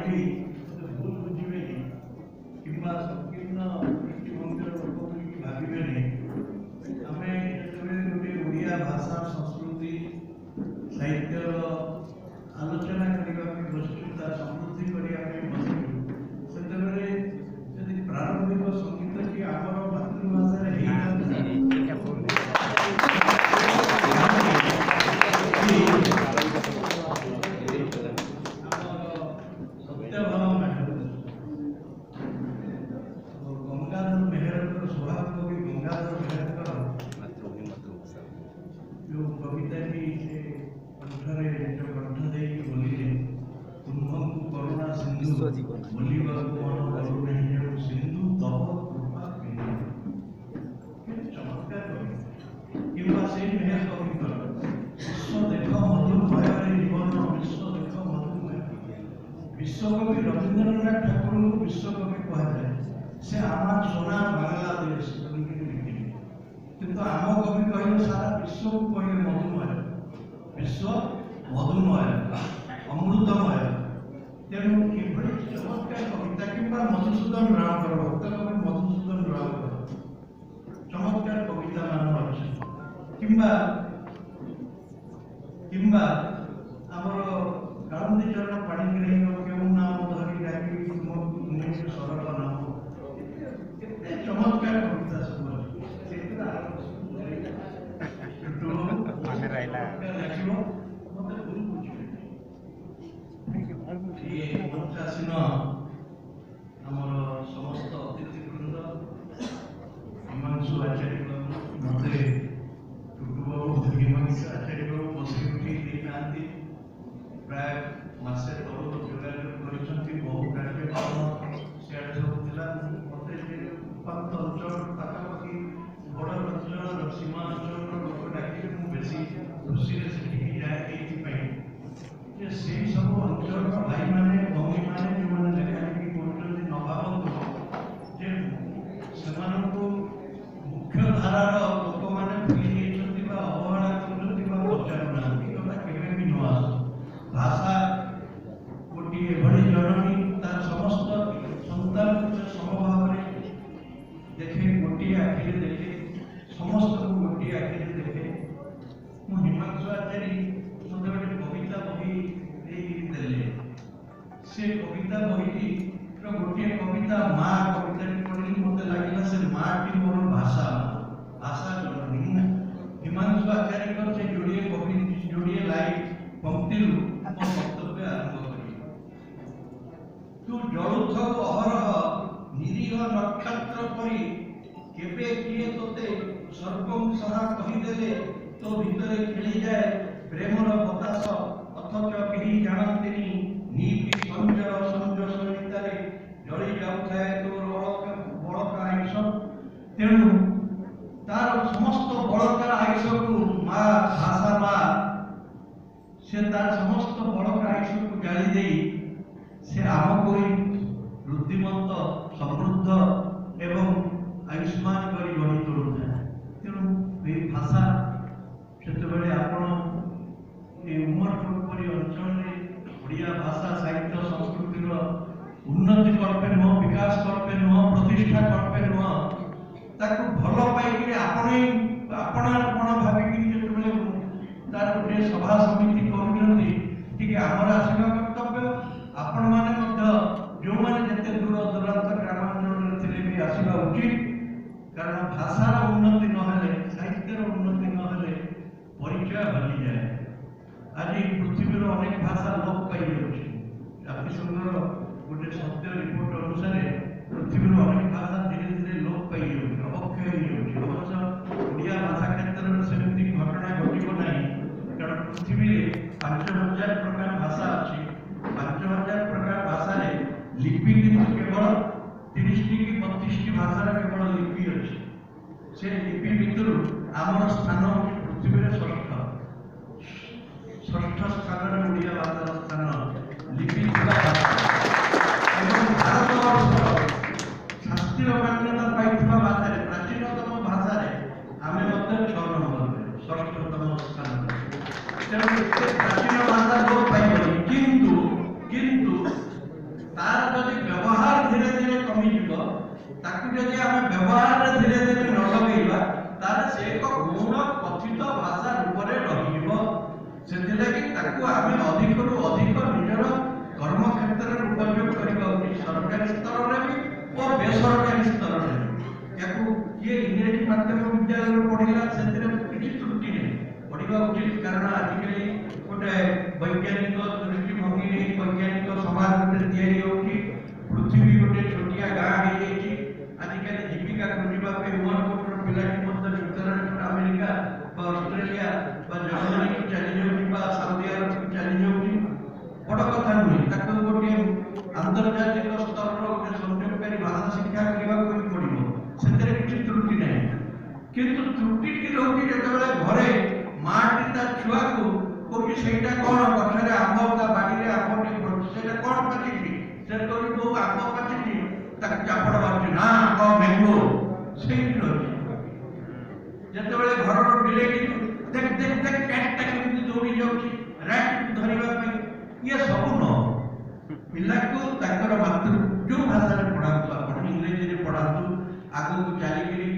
କହିଲି, ଭୁଲ ବୁଝିବେନି କିମ୍ବା ସଂକୀର୍ଣ୍ଣ ଦୃଷ୍ଟିଭଙ୍ଗୀର ଲୋକ ବୋଲିକି ଭାବିବେନି। ଆମେ ଯେତେବେଳେ ଗୋଟେ ଓଡ଼ିଆ ଭାଷା, ସଂସ୍କୃତି, ସାହିତ୍ୟର ଆଲୋଚନା କରିବା ପାଇଁ ବସିଛୁ, ତାର ସମୃଦ୍ଧି କରିବା ପାଇଁ ବସିଛୁ, ସେତେବେଳେ ଯଦି ପ୍ରାରମ୍ଭିକ ସଙ୍ଗୀତଟି ଆମର ମାତୃଭାଷାରେ ହେଇଥାନ୍ତା, ଆମର ସତ୍ୟଭାମା ମ୍ୟାଡ଼ାମ, ଗଙ୍ଗାଧର ମେହେରଙ୍କର, ସ୍ୱଭାବ କବି ଗଙ୍ଗାଧର ମେହେରଙ୍କର ଯୋଉ କବିତାଟି ସେ କଣ୍ଠରେ ନିଜ କଣ୍ଠ ଦେଇକି ବୋଲିଲେ, ତୁମ୍ଭଙ୍କୁ କରୁଣା ସିନ୍ଧୁ ବୋଲିବାକୁ ମନ କରୁନାହିଁ ଯେଣୁ ସିନ୍ଧୁ ତବ କୃପା ବିନୁ। କେତେ ଚମତ୍କାର କବିତା! କିମ୍ବା ସେଇ ମେହେର କବିଙ୍କର ବିଶ୍ୱ ଦେଖ ମଧୁମୟରେ ଜୀବନ, ବିଶ୍ୱ ଦେଖ ମଧୁମୟ। ବିଶ୍ୱକବି ରବୀନ୍ଦ୍ରନାଥ ଠାକୁରଙ୍କୁ ବିଶ୍ୱକବି କୁହାଯାଏ। ସେ আমার সোনার ବାଂଲାଦେଶ ବୋଲିକିରି ଲେଖିଲେ। କିନ୍ତୁ ଆମ କବି କହିଲେ, ସାରା ବିଶ୍ୱକୁ କହିଲେ ମଧୁମୟ, ବିଶ୍ୱ ମଧୁମୟ, ଅମୃତମୟ। ତେଣୁ ଏଭଳି ଚମତ୍କାର କବିତା, କିମ୍ବା ମଧୁସୂଦନ ରାଓଙ୍କର, ଭକ୍ତ କବି ମଧୁସୂଦନ ରାଓଙ୍କର ଚମତ୍କାର କବିତା ମାନ ଅଛି, କିମ୍ବା ଆମର କାଳନ୍ଦୀ ଚରଣ ପାଣିଗ୍ରାହୀଙ୍କ କେଉଁ ନାମ ଧରି ଡାକିବି ତୁମକୁ, ତୁମେ ସରଳ ନାମ। କେତେ ଚମତ୍କାର କବିତା ସବୁ ଅଛି। ସେଇଥିରେ ଆରମ୍ଭ ମନେ ରହିଲା। ଲାଗିବ। ମତେ ଭୁଲ ବୁଝିବେ। ଇଏ ମଞ୍ଚାସୀନ ଆମର ସମସ୍ତ ଅତିଥି ବୃନ୍ଦ, ହିମାଂଶୁ ଆଚାର୍ଯ୍ୟ ବାବୁ, ମତେ ଟୁଟୁ ବାବୁ, ହିମାଂଶୁ ଆଚାର୍ଯ୍ୟ ବାବୁ ବସେଇ ଉଠେଇ ଦେଇନାହାନ୍ତି। ପ୍ରାୟ ମାସେ ତଳୁ ଯୋଗାଯୋଗ କରିଛନ୍ତି। ବହୁ କାର୍ଯ୍ୟକ୍ରମ ସିଆଡ଼େ ସବୁ ଥିଲା। ମତେ ସେ ଉପାନ୍ତ ଅଞ୍ଚଳ, ପାଖାପାଖି ବଡ଼ ଅଞ୍ଚଳର, ସୀମା ଅଞ୍ଚଳର ଲୋକ ଡାକିଲେ ମୁଁ ବେଶୀ ଖୁସିରେ ସେଠିକି ଯାଏ, ଏଇଥିପାଇଁ ଯେ ସେଇ ସବୁ ଅଞ୍ଚଳର ଭାଇମାନେ, ଭଉଣୀମାନେ ଯେଉଁମାନେ ଲେଖାଲେଖି କରୁଛନ୍ତି, ନ ଭାବନ୍ତୁ ଯେ ସେମାନଙ୍କୁ ମୁଖ୍ୟ ଧାରାର ଲୋକମାନେ ଭୁଲି ଯାଇଛନ୍ତି ବା ଅବହେଳା କରୁଛନ୍ତି ବା ପଚାରୁନାହାନ୍ତି। ଏ କଥା କେବେ ବି ନ ଆସୁ। ଭାଷା ଗୋଟିଏ ଏଭଳି ଜନନୀ, ତାର ସମସ୍ତ ସନ୍ତାନକୁ ସେ ସମଭାବରେ ଦେଖେ, ଗୋଟିଏ ଆଖିରେ ଦେଖେ, ସମସ୍ତଙ୍କୁ ଗୋଟିଏ ଆଖିରେ ଦେଖେ। ମୁଁ ହିମାଂଶୁ ଆଚାରୀ ମୋତେ ଗୋଟେ କବିତା ବହି ଦେଇକି ଦେଲେ। ସେ କବିତା ବହିଟିର ଗୋଟିଏ କବିତା ମା କବିତାଟି ପଢ଼ିଲି, ମୋତେ ଲାଗିଲା ସେ ମାଟି ମୋର ଭାଷା, ଭାଷା ଜନନୀ। ମୁଁ ହିମାଂଶୁ ଆଚାରୀଙ୍କର ସେ ଯୋଡ଼ିଏ କବି, ଯୋଡ଼ିଏ ଲାଇନ୍ ପଙ୍କ୍ତିରୁ ମୋ ବକ୍ତବ୍ୟ ଆରମ୍ଭ କରିବି। ତୁ ଜଳୁଥାଉ ଅହରହ ନିରୀହ ନକ୍ଷତ୍ର ପରି, କେବେ କିଏ ତୋତେ ସର୍ବଂସହା କହିଦେଲେ ତୋ ଭିତରେ ଖେଳିଯାଏ ପ୍ରେମର ବତାସ। ଅଥଚ କେହି ଜାଣନ୍ତିନି, ନିତି ସଞ୍ଜର ସଞ୍ଜ ସରିତାରେ ଜଳି ଯାଉଥାଏ ତୋର ଅଳକା ବଳକା ଆୟୁଷ। ତେଣୁ ତାର ସମସ୍ତ ବଳକା ଆୟୁଷକୁ ମା, ଭାଷା ମା, ସେ ତାର ସମସ୍ତ ବଳକା ଆୟୁଷକୁ ଜାଳି ଦେଇ ସେ ଆମକୁ ହିଁ ଋଦ୍ଧିମନ୍ତ, ସମୃଦ୍ଧ ଏବଂ ଆୟୁଷ୍ମାନ କରି ଗଢ଼ି ତୋଳୁଥାଏ। ତେଣୁ ଏଇ ଭାଷା, ସେତେବେଳେ ଆପଣ ଏ ଉମରକୋଟ ପରି ଅଞ୍ଚଳରେ ଓଡ଼ିଆ ଭାଷା, ସାହିତ୍ୟ, ସଂସ୍କୃତିର ଉନ୍ନତି କଳ୍ପେ ନୁହଁ, ବିକାଶ କଳ୍ପେ ନୁହଁ, ପ୍ରତିଷ୍ଠା କଳ୍ପେ ନୁହଁ, ତାକୁ ଭଲ ପାଇକିରି ଆପଣେଇ ଆପଣା ଆପଣ ଭାବିକିରି ଯେତେବେଳେ ତାର ଗୋଟିଏ ସଭା ସମିତି କରୁଛନ୍ତି, ଟିକେ ଆମର ଆସିବା କର୍ତ୍ତବ୍ୟ। ଆପଣମାନେ ମଧ୍ୟ ଯେଉଁମାନେ ଯେତେ ଦୂର ଦୂରାନ୍ତ ଗ୍ରାମାଞ୍ଚଳରେ ଥିଲେ ବି ଆସିବା ଉଚିତ। କାରଣ ଭାଷାର ଉନ୍ନତି ନହେଲେ, ସାହିତ୍ୟର ଉନ୍ନତି ନହେଲେ ପରିଚୟ ହଜିଯାଏ। ଆଜି ପୃଥିବୀର ଅନେକ ଭାଷା ଲୋପ ପାଇଯାଉଛି। ଜାତିସଂଘର ଗୋଟେ ସତ୍ୟ ରିପୋର୍ଟ ଅନୁସାରେ ପୃଥିବୀର ଅନେକ ଭାଷା ଧୀରେ ଧୀରେ ଲୋପ ପାଇଯାଉଛି, ଅବକ୍ଷୟ ହେଇଯାଉଛି। ଅବଶ୍ୟ ଓଡ଼ିଆ ଭାଷା କ୍ଷେତ୍ରରେ ସେମିତି ଘଟଣା ଘଟିବ ନାହିଁ, କାରଣ ପୃଥିବୀରେ 5000 ପ୍ରକାର ଭାଷା ଅଛି। 5000 ପ୍ରକାର ଭାଷାରେ ଲିପି କିନ୍ତୁ କେବଳ 30ଟି କି 32ଟି ଭାଷାର କେବଳ ଲିପି ଅଛି। ସେ ଲିପି ଭିତରୁ ଆମର ସ୍ଥାନ ହେଉଛି ପୃଥିବୀରେ ଷଷ୍ଠ, ଷଷ୍ଠ ସ୍ଥାନରେ ଓଡ଼ିଆ ଭାଷାର ସ୍ଥାନ ଲିପି ଥିବା ଭାଷା। ଏବଂ ଭାରତବର୍ଷର ଶାସ୍ତ୍ରୀୟ ମାନ୍ୟତା ପାଇଥିବା ଭାଷାରେ, ପ୍ରାଚୀନତମ ଭାଷାରେ ଆମେ ମଧ୍ୟ 6 ନମ୍ବରରେ, ଷଷ୍ଠତମ ସ୍ଥାନରେ। ତେଣୁ ଏତେ ପ୍ରାଚୀନ ଭାଷା ଲୋପ ପାଇବନି। କିନ୍ତୁ ଘରେ ମାଟି ତା ଛୁଆକୁ କହୁଛି ସେଇଟା କ'ଣ, ଗଛରେ ଆମ୍ବ, ତା ବାଡ଼ିରେ ଆମ୍ବଟି ଫଳୁଛି, ସେଇଟା କ'ଣ ପାଚିଛି, ସେ କହୁଛି ବୋଉ ଆମ୍ବ ପାଚିଛି, ତାକୁ ଚାପଡ଼ ମାରୁଛି, ନା କଣ ମ୍ୟାଙ୍ଗୋ, ସେଇଠି ରହିଛି। ଯେତେବେଳେ ଘରର ବିଲେଇଟିକୁ ଦେଖ ଦେଖ ଦେଖ କ୍ୟାଟ୍ଟା କେମିତି ଦୌଡ଼ି ଯାଉଛି ରାଟ୍କୁ ଧରିବା ପାଇଁ, ଇଏ ସବୁ ନୁହଁ। ପିଲାକୁ ତାଙ୍କର ମାତୃ ଯୋଉ ଭାଷାରେ ପଢ଼ାନ୍ତୁ, ଆପଣ ଇଂରେଜୀରେ ପଢ଼ାନ୍ତୁ, ଆଗକୁ ଚାଲିକିରି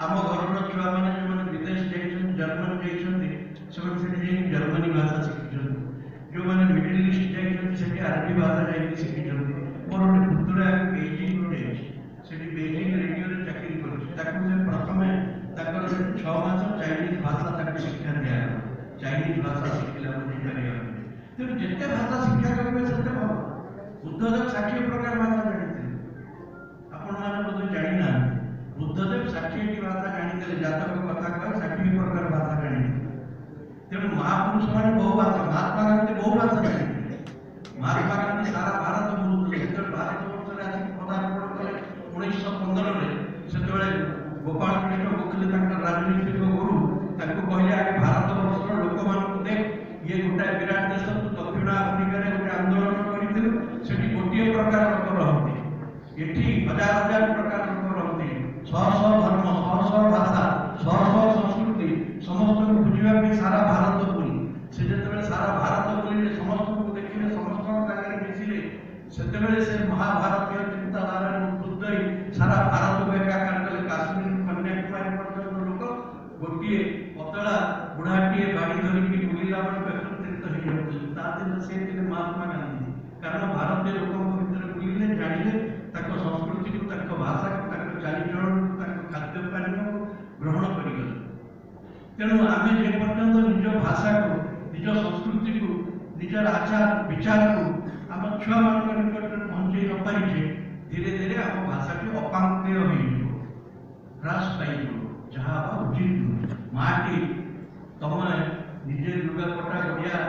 ଆମ ଘରର ଛୁଆମାନେ ଯେଉଁମାନେ ବିଦେଶ ଯାଇଛନ୍ତି, ଜର୍ମାନୀ ଯାଇଛନ୍ତି, ସେମାନେ ସେଠି ଯାଇକି ଜର୍ମାନୀ ଭାଷା ଶିଖିଛନ୍ତି। ଯେଉଁମାନେ ମିଡିଲ ଇଷ୍ଟ ଯାଇଛନ୍ତି ସେଠି ଆରବୀ ଭାଷା ଯାଇକି ଶିଖିଛନ୍ତି। ମୋର ଗୋଟେ ପୁତୁରା ବେଇଜିଂରୁ ଯାଇଛି, ସେଠି ବେଇଜିଂ ରେଡ଼ିଓରେ ଚାକିରି କରୁଛି। ତାକୁ ସେ ପ୍ରଥମେ ତାଙ୍କର ସେଠି 6 ମାସ ଚାଇନିଜ ଭାଷା ତାକୁ ଶିକ୍ଷା ଦିଆଗଲା, ଚାଇନିଜ ଭାଷା ଶିଖିଲା ବୁଝିପାରିବା ପାଇଁ। ତେଣୁ ଯେତେ ଭାଷା ଶିକ୍ଷା କରିବେ ସେତେ ଭଲ। ବୁଦ୍ଧଦେବ 60 ପ୍ରକାର ଭାଷା ଜାଣିଥିଲେ, ଆପଣମାନେ ବୋଧେ ଜାଣିନାହାନ୍ତି। ବୁଦ୍ଧଦେବ 60ଟି ଭାଷା ଜାଣିଥିଲେ, ଜାତକ କଥା କହେ 60 ପ୍ରକାର ଭାଷା ଜାଣିଥିଲେ। ତେଣୁ ମହାପୁରୁଷମାନେ ବହୁ ଭାଷା, ମହାତ୍ମା ଗାନ୍ଧୀ ବହୁ ଭାଷା ଜାଣିଥିଲେ। ମହାତ୍ମା ଗାନ୍ଧୀ ସାରା ଭାରତ ବୁଲୁଥିଲେ। ଯେତେବେଳେ ଭାରତ ବର୍ଷରେ ଆସିକି ପଦାର୍ପଣ କଲେ 1915ରେ, ସେତେବେଳେ ଗୋପାଳ କୃଷ୍ଣ ଗୋଖଲେ ତାଙ୍କର ରାଜନୈତିକ ଗୁରୁ ତାଙ୍କୁ କହିଲେ, ଆଗେ ଭାରତ ବର୍ଷର ଲୋକମାନଙ୍କୁ ଦେଖ, ଇଏ ଗୋଟାଏ ବିରାଟ ଦେଶ, ତୁ ଦକ୍ଷିଣ ଆଫ୍ରିକାରେ ଗୋଟେ ଆନ୍ଦୋଳନ କରିଥିଲୁ, ସେଠି ଗୋଟିଏ ପ୍ରକାର ଲୋକ ରହନ୍ତି, ଏଠି ହଜାର ହଜାର ପ୍ରକାର ଲୋକ ରହନ୍ତି, ଶହ ଶହ ଧର୍ମ, ଶହ ଶହ ଭାଷା, ଶହ ଶହ ସଂସ୍କୃତି, ସମସ୍ତଙ୍କୁ ବୁଝିବା ପାଇଁ ସାରା ଭାରତ ବୁଲି। ସେ ଯେତେବେଳେ ସାରା ଭାରତ ବୁଲିଲେ, ସମସ୍ତଙ୍କୁ ଦେଖିଲେ, ସମସ୍ତଙ୍କ ସାଙ୍ଗରେ ମିଶିଲେ, ସେତେବେଳେ ସେ ମହାଭାରତୀୟ ଚିନ୍ତାଧାରାରେ ଉଦ୍ବୁଦ୍ଧ ହୋଇ ସାରା ଭାରତକୁ ଏକାକାର କଲେ। କାଶ୍ମୀରରୁ କନ୍ୟାକୁମାରୀ ପର୍ଯ୍ୟନ୍ତ ଲୋକ ଗୋଟିଏ ପତଳା ବୁଢ଼ାଟିଏ ବାଡ଼ି ଧରିକି ବୁଲିଲା ବେଳକୁ ଏକତ୍ରିତ ହେଇଯାଉଥିଲେ। ତା ଥିଲେ ସେ ଥିଲେ ମହାତ୍ମା ଗାନ୍ଧୀ। କାରଣ ଭାରତୀୟ ଲୋକଙ୍କ ଭିତରେ ବୁଲିଲେ, ଜାଣିଲେ ତାଙ୍କ ସଂସ୍କୃତିକୁ, ତାଙ୍କ ଭାଷାକୁ, ତାଙ୍କ ଚାଲିଚଳନକୁ, ତାଙ୍କ ଖାଦ୍ୟ ପାନୀୟକୁ ଗ୍ରହଣ କରିଗଲେ। ତେଣୁ ଆମେ ଯେ ପର୍ଯ୍ୟନ୍ତ ନିଜ ଭାଷାକୁ, ନିଜ ସଂସ୍କୃତିକୁ, ନିଜର ଆଚାର ବିଚାରକୁ ଆମ ଛୁଆମାନଙ୍କ ନିକଟରେ ପହଞ୍ଚେଇ ନପାରିଛେ, ଧୀରେ ଧୀରେ ଆମ ଭାଷାଟି ଅପାଙ୍କ୍ତେୟ ହେଇଯିବ, ହ୍ରାସ ପାଇଯିବ, ଯାହା ହେବା ଉଚିତ ନୁହେଁ। ମାଟି ତମେ ନିଜେ ଲୁଗାପଟା ଓଡ଼ିଆ